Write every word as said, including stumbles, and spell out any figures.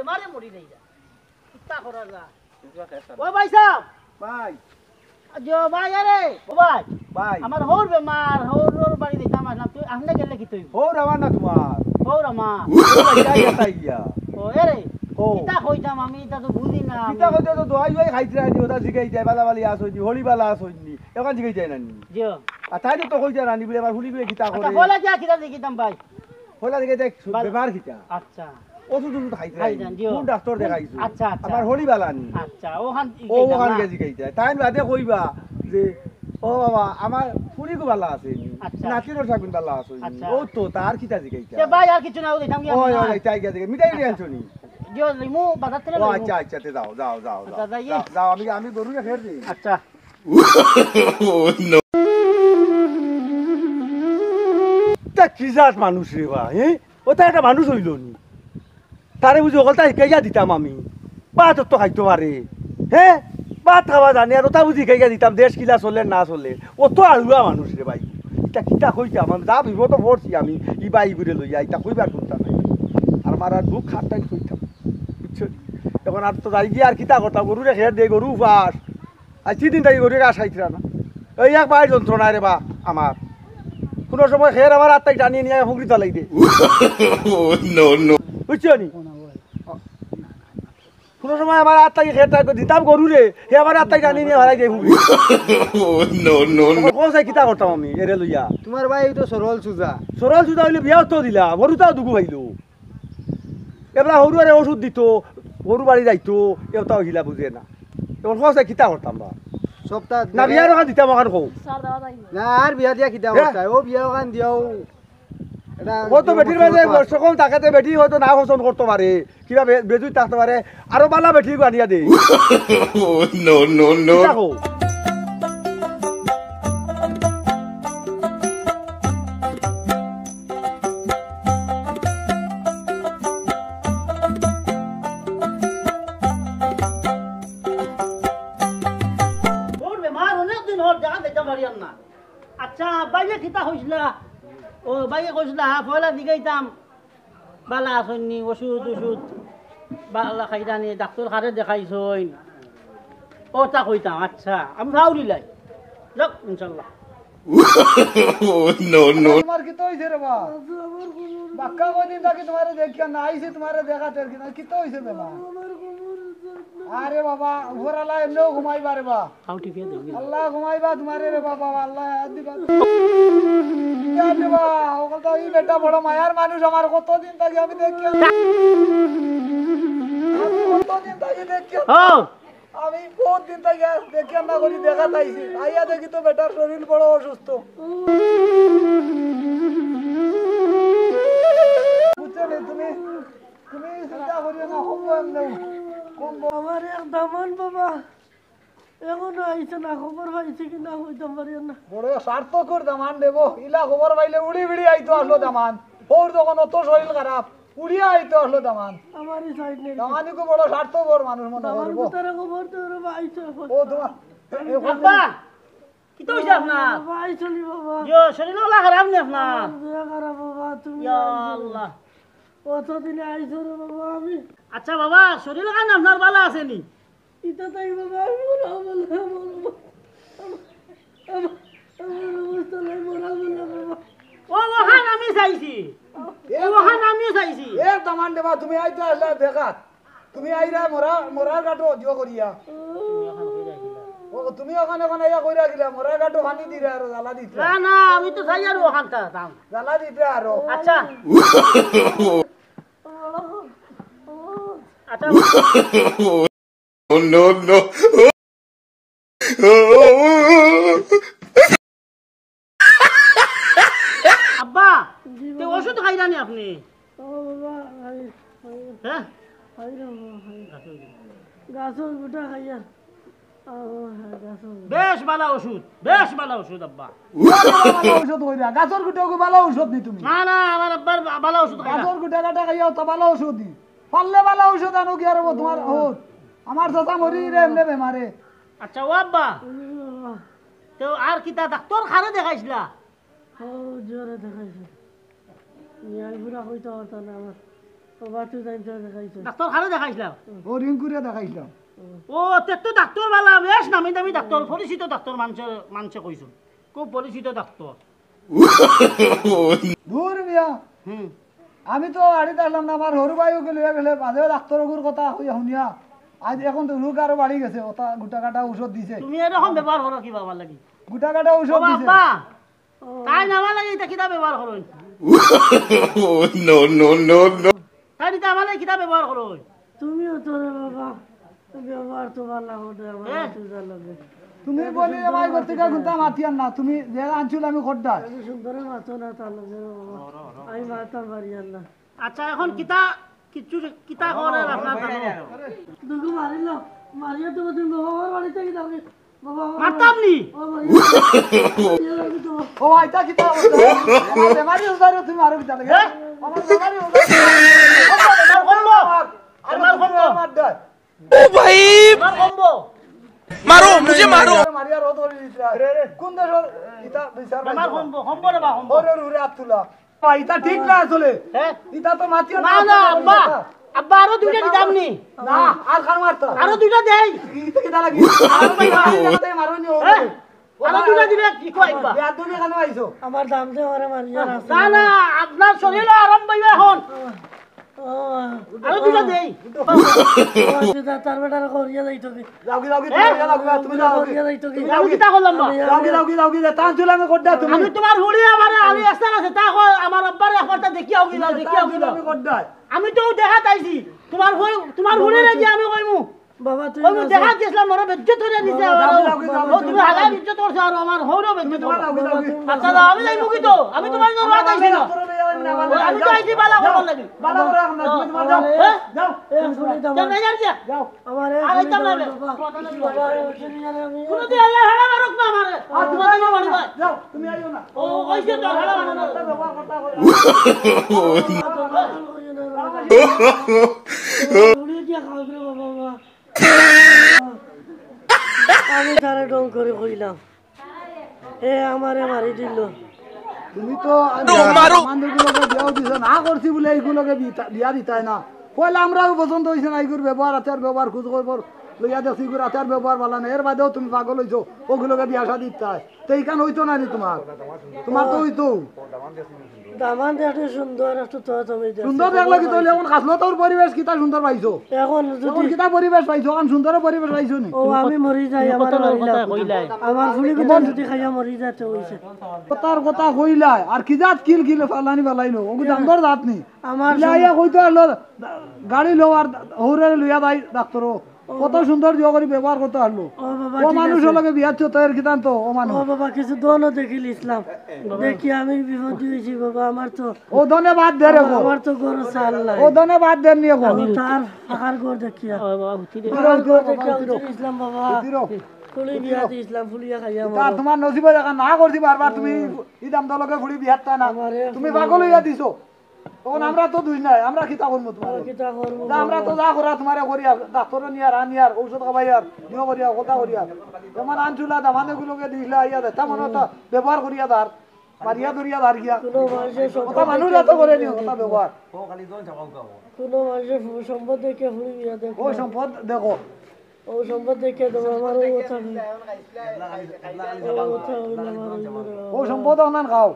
বেমারে মরি যাইরা। কিতা করা যায়? ও ভাই সাহেব। ভাই। জি ভাই, আরে, ও ভাই। ভাই। আমার হউর বেমার, হউরর বাড়ি যাইতাম আছলাম। তুই আপনে গেলে কিতা অইবো? হউর আমার না তুমার? হউর আমার। ও ভাই, যাই, যাই, যাই গিয়া। ও, এরে, ও। কিতা কইতাম আমি, ইতা তো বুঝি না আমি। কিতা কইতাম তো, দোয়াই দোয়াই খাইতরা নি, ওটা জিগাইতায়, বালা বালি আছইন নি, হড়ি বালা আছইন নি, অখান জিগাইতায় না নি? জি। আর তাইন তো কইতা না নি, বুলে আমার ফুড়িগুয়ে কিতা আচ্ছা, করে। পয়লা গিয়া কিতা জিগাইতাম ভাই? পয়লা জিগাইতায় বালা। বেমার কিতা? আচ্ছা। ওষুধ ওষুধ খাইতরা নি? খাইতাম, জি। কোন ডাক্তর দেখাইছো? আচ্ছা, আচ্ছা। আমার হড়ি বালা নি? আচ্ছা, অখান ও, জিগাইতাম অখান না। গিয়া জিগাইতায়। তাইন বাদে কইবা যে, "ও বাবা, আমার ফুড়িগু বালা আছে নি? আচ্ছা। নাতিনর সাবিন বালা আছে নি?" আচ্ছা। ও তো, তার কিতা জিগাইতায়? তে ভাই, আর কিছু না, ও যাইতাম গিয়া ওই, আমি ওই, না। যাইতায় গিয়া জিগাই। মিঠাই নিয়া আনছো নি? জি, লিমু বাজার থাকি ও, লিমু। আচ্ছা, আচ্ছা, তে যাও, যাও, যাও, আচ্ছা, যাও। যাই। যাও, যাও, আমি, আমি গরুরে খের দেই। আচ্ছা। তা কি জাত মানুষ রে বা, হে? ওটা একটা মানুষ অইলো নি? তারে বুঝি অকলতা হিকাইয়া দিতাম আমি? ভাত অত খাইতো পারে? হে? ভাত খাওয়া জানে আর ওটা বুঝি হিকাইয়া দিতাম, দেশ কিলা চলের না চলের? অত আড়ুয়া মানুষ রে ভাই। ইতা কিতা কইতাম আমি? যা বিপদো পড়ছি আমি, ই ভাইগুরে লইয়া, ইতা কইবার কুন্তা নাই। আর মারার দুখ খাটটাই কইতাম, বুঝছো নি? অখন আর তো যাই গিয়া আর কিতা করতাম, গরুরে খের দেই, গরু উপাস। আইজ তিন দিন থাকি গরুরে ঘাস খাইতরা না। এই এক ভাইর যন্ত্রণা রে বা আমার। কুনু সময় খের আমার আত থাকি টানি নিয়া হুংরি ফালাই দে। Oh, no, no। বুঝছো নি? কুনু সময় আমার আত থাকি খের টাইট দিতাম গরুরে, হে আমার আত থাকি টানি নিয়া ফালাই দে হুংরি। Oh, no, no, no। অখন কও চাই কিতা করতাম আমি এরে লইয়া? তুমার ভাই তো সরল সুজা। সরল সুজা অইলে বিয়াও তো দিলা, গরুটাও দুগু পাইলো। এবলা হুরুরে ওষুধ দিতো, হুরু বাড়ি যাইতো, এটাও হিলা বুঝে না। অখন কও চাই কিতা করতাম বা? সপ্তাহ না, বিয়ার অখান দিতাম অখান কও। না, আর বিয়া দিয়া কিতা হে? করতায়? ও বিয়া অখান দিয়াও, এটা ও তো বেটির মাঝে কষ্ট কম থাকে, তে বেটি হয়তো না পছন্দ করতো পারে, কিবা বে-, বেজুত থাকতো পারে, আরো বালা বেটি আনিয়া দেই। Oh, no, no, no। কিতা কও? বউত বেমার, অনেক দিন অর, দেখা যাইতাম পারিয়ার না। আচ্ছা, ভাইয়ে কিতা কইছিলা? ও, ভাইয়ে কইছিলা, হ্যাঁ, পয়লা জিগাইতাম, বালা আছইন নি, ওষুধ, ওষুধ, বালা খাইরা নি, ডাক্তর কারে দেখাইছইন? অটা কইতাম, আচ্ছা, আমি পাউরিলাই। যাউক, ইনশাআল্লাহ। Oh, no, no। তুমার কিতা অইছে রে বা? বাক্কা কয়দিন থাকি তুমারে দেখিয়ার না, আইছি তুমারে দেখাত আর কি না, কিতা অইছে বেলা? আরে বাবা, উপরআলা এমনেউ ঘুমাইবা রে বা। আল্লাহ ঘুমাইবা তুমারে রে বাবা, আল্লাহ হায়াত দিবা। ইয়া রে বা, অকলতা ই বেটা বড় মায়ার মানুষ, আমার কতদিন থাকি আমি দেখিয়ার না। আমি কতদিন থাকি দেখিয়ার না। ও। আমি বউত দিন থাকি দেখিয়ার না করি দেখাত আইছি। আইয়া দেখি তো বেটার শরীর বড় অসুস্থ। বুঝছো নি তুমি? তুমি চিন্তা করিও না, কমবো এমনেউ। কমবো। আমার এক দামান বাবা, অখনো আইছে না, খবর পাইছে কি না কইতাম পারিয়ার না। বড় স্বার্থকর দামান রে বা, ইলা খবর পাইলে উড়ি বিড়ি আইতো আছলো দামান। হউর যখন অত শরীর খারাপ, উড়িয়া আইতো আছলো দামান। আমার ই সাইড নেই। দামানিগু বড় স্বার্থপর মানুষ মনো করবো। তারা খবর তো ওরা পাইছে। ও তুমার, এ, আব্বা, কিতা অইছে আপনার? বাবা, আইছো নি বাবা? ইয়ো, শরীর অলা খারাপ নি আপনার? আমার খারাপ বাবা, তুমি ইয়া আইছো। আল্লাহ। অতদিনে আইছো রে বাবা, আমি আচ্ছা বাবা, শরীর খান আপনার বালা আছে নি? ইতা তাই বাবা, আমি মরা বালা, আমার, আমার, আমার অবস্থা নাই, মরা বালা বাবা। ও, অখান আমি চাইছি। এ, অখান আমিও চাইছি। এ, দামান রে বা, তুমি আইতা আছলা দেখাত। তুমি আইরা মরা, মরার ঘাটো জিও করিয়া। ও, তুমি অখান অখান আইয়া কইরা গিলা, মরার ঘাটো পানি দিরা আর জ্বালা দিতরা। না, না, আমি তো চাই আর অখানতা দাম। জ্বালা দিতরা আরো। আচ্ছা। আচ্ছা। Oh, no, no। আব্বা, জি তে বাবা। ওষুধ খাইরা নি আপনি? ও বাবা, খাই, খাই। হ্যাঁ? খাই রে বাবা, খাই। গাছর গুটা। গাছর গুটা খাইয়া। ও, হ্যাঁ, গাছর গুটা। বেশ বালা ওষুধ, বেশ বালা ওষুধ আব্বা। বালা ওষুধ কইরা, গাছর গুটা ওগু বালা ওষুধ নি তুমি? না, না, আমার আব্বার বা-, বালা ওষুধ খাইরা। গাছর গুটা গাটা খাইয়া অতা বালা ওষুধ নি। পারলে বালা ওষুধ আনো গিয়া রে বা তুমার, ও, আমার চাচা মরি রে এমনে বেমারে। আচ্ছা, ও আব্বা, হুম। তো আর কিতা ডাক্তর কারে দেখাইছিলা? ও, জোরে দেখাইছি। মিয়ার বুড়া কইতে পারতো না আমার। বাবা, তুই যাই, তোরে দেখাইছো। ডাক্তর কারে দেখাইছলা? ও রিঙ্কুরে দেখাইছলাম। ও, তে তো ডাক্তর বালা, বেশ নামি দামি ডাক্তর, পরিচিত ডাক্তর, মানষে, মানষে কইছইন। খুব পরিচিত ডাক্তর। দূর মিয়া। হুম। আমি তো বাড়িত আছলাম না, আমার হরু ভাইও গেলে, গেলে বাদে ডাক্তর অগুর কথা কইয়া হুনিয়া। আইজ অখন তো রোগ আরো বাড়ি গেছে, ওটা গুটা কাটা ঔষধ দিছে। তুমি এরকম ব্যবহার করো কিবা আমার লাগি? গুটা কাটা ঔষধ দিছে। বাবা, তাইন আমার লাগি ইতা কিতা ব্যবহার করইন? No, no, no, no. তাইন ইতা আমার লাগি কিতা ব্যবহার করইন? তুমিও তো রে বাবা, ব্যবহার তো বালা করো না, আমার হ্যাঁ? বাতিজার লগে। তুমি বলি আমার গতিকা গুনতা মাতিয়ার না, তুমি যে আনছিল আমি খদ্দার। এত সুন্দরে মাতো না তার লগে রে বাবা, আমি মাতাম পারিয়ার না। আচ্ছা, অখন কিতা, কিচ্ছু কিতা করে আপনার জানো? দুগু মারিল, মারিয়া তো তুমি বাবা আমার বাড়িত কিতা যাবে? বাবা, বাবা, মারতাম নি? ও, বাবা, ইয়ে, ইয়ে, ইয়ে, তো। ও, আইতা কিতা অবস্থা? আমার বেমারি উজারে তুমি মারো কিতা লাগে? হ্যাঁ? আমার বেমারি উজারে। আমার কমবো। আরে, আমার কমবো। আমার দেয়। ও ভাই! আমার কমবো। মারো, মুঝে মারো। মারিয়া রোদ করে দিছে। কোন দেশর ইটা বিচার আমার পাইছো? কমবো, কমবো রে বা, কমবো। ওরে, ওরে, আব্দুল্লাহ। ইটা ঠিক না আসলে। হ্যাঁ? ইটা তো মাতিও না, না, না, আব্বা। আব্বা, আরো দুইটা দিতাম নি। না, আর কার মারতা? আরো দুইটা দেই। ইটা কিতা লাগে? আরো দুইটা। ইটা মারো নি, ও। হ্যাঁ? আরো দুইটা দিলে কি কয় আব্বা? বেয়াদবি কেন আইছো? আমার দাম দে ওরে মারিয়া না। না, না, আপনার শরীর আরাম পাইবা অখন। ও। আরো দুইটা দেই। ও, তুই যা, তার বেটারে করিয়া যাইতো কি? যাওগি, যাওগি, হ্যাঁ? তুমি যাও, তুমি যাওগি। করিয়া যাইতো কি? তুমি যাওগি। কিতা করলাম বা? আমি যাওগি, যাওগি, যাওগি, যা, তান চুল আমি করিয়া তুমি। আমি তোমার হুড়ি আমার আলি আস্তান আছে, তা কয় আমার আব্বারে একবার তা দেখিয়া আউগি যাও, দেখিয়া আউগি যাও। আমি করিয়া। আমি তো দেখা চাইছি, তোমার হুড়ি, তোমার হুড়িরে গিয়া আমি কইমু। বাবা, তুই কইমু, না দেখা যাও। গেছিলাম, ওরা বেজ্জত করে দিছে, বাবা, আমার যাওগি, যাওগি, যাওগি, ও, তুমি তুমি হালাই যাওগি। বেজ্জত করছো আর আমার হুড়িও বেজ্জত তুমি করছো। যাওগি, যাওগি। আচ্ছা, যাও, আমি যাইমু কি তো? আমি তোমার জন্য আমার ডাকছি না। ডাক্তার লইয়া যাইমু না, আমি তো যাও। আইছি বালা করবার লাগি। বালা করে রাখো না, তুমি তোমার যাও। হ্যাঁ? যাও। এ, তুমি তোমার যাও। যাও, যাও, যাও। যাও। আমার এই আর আইতাম না রে। বাবা। বাবা, ওই জন্য আর আমি কোনোদিন আল্লাহ হেলা মারুক না আমারে। আর তুমি আইও না। যাও, তুমি আইও না। ও, ওই যে তো হেলা মারুক না। ব্যবহার করতে হবে। উড়িয়ে দিয়া খাওয়া করে বাবা, বাবা। আমি তারে ঢং করে কইলাম। এ আমারে মারি দিল। তুমি তো আর মারো। দামান্দগুলোকে বিয়াও দিছো, না করছি বলে এইগুলোকে বিতা-, বিয়া দিতায় না। কইলে আমরাও পছন্দ হইছে না, এইগুর ব্যবহার, আচার ব্যবহার, খোঁজ খবর লইয়া দেখছি, এইগুর আচার ব্যবহার ভালা না। এর বাদেও তুমি পাগল হইছো, ওগুলোকে বিয়া শাদি দিতায়। তো এইখান হইতো না নি তোমার? তোমার তো হইতো। দামান দেখতে সুন্দর, একটু তো তুমি দেখো। সুন্দর দেখলে কি তাহলে এখন খাসলতর পরিবেশ কিতা সুন্দর পাইছো? এখন যদি এখন কিতা পরিবেশ পাইছো? এখন সুন্দর পরিবেশ পাইছো নি? ও, আমি মরি যাই, আমার কত মারি কথা লাও। কইলাই। আমার ফুলি গুতা যদি খাইয়া মরি যাইতে হইছে। কথার কথা কইলাই, আর কি জাত কিল কিল ফালানি ফালাইলো? ওগু দামদর জাত নি। আমার ইলা আইয়া কইতো আরলো, গাড়ি লও আর হৌরে লইয়া যাই ডাক্তরও। কত সুন্দর দিও করি ব্যবহার করতো আরলো। ও বাবা, ও ঠিক মানুষ আছে। লগে বিয়ার চো তয়ের কিতান তো, ও মানুষ। ও বাবা, কিছু দোনো দেখিল ইসলাম। দেখি আমি বিপদ হইছি বাবা, আমার তো ও ধনে বাদ দে রে গো। আমার তো গরু চাল নাই। ও ধনে বাদ দে নিয়ে গো। আমি তার ফাঁকার ঘর দেখিয়া। ও বাবা, উঠি দে। ফাঁকার ঘর দেখিয়া উঠি ইসলাম বাবা। উঠি রো। ফুলি বিয়া দি ইসলাম, ফুলিয়া খাইয়া তার মরো। তোমার নসিবে দেখা না করছি বারবার তুমি ই দামদর লগে ফুলি বিয়ার তা না। আমারে তুমি ফুলি পাগল হইয়া দিছো। তখন আমরা তো দুই নাই, আমরা কিতা করবো তোমার? আমরা কিতা করবো যা, আমরা তো বাবা? যা করা তোমারে করিয়া, ডাক্তর নিয়ার, আনিয়ার, ঔষধ খাবাইয়ার, নিয়ে করিয়া, কথা করিয়া। যেমন আনছুলা, দামান্দগুলোকে দিলা, ইয়া দে, তেমন তো ব্যবহার করিয়া দার, মারিয়া ধরিয়া দার গিয়া। কোনো মানুষের কথা সম্পদ মানুষ দেখে এত করে ফুলি নিও, বিয়া কথা দেখো। ব্যবহার। কোনো মানুষের সম্পদ দেখে ফুলি বিয়া দেখো। ও সম্পদ দেখো। ও সম্পদ দেখে দেবো, আমার ও কথা নেই। ও কথা হইলো আমার ওই করে ও সম্পদ অনান খাও।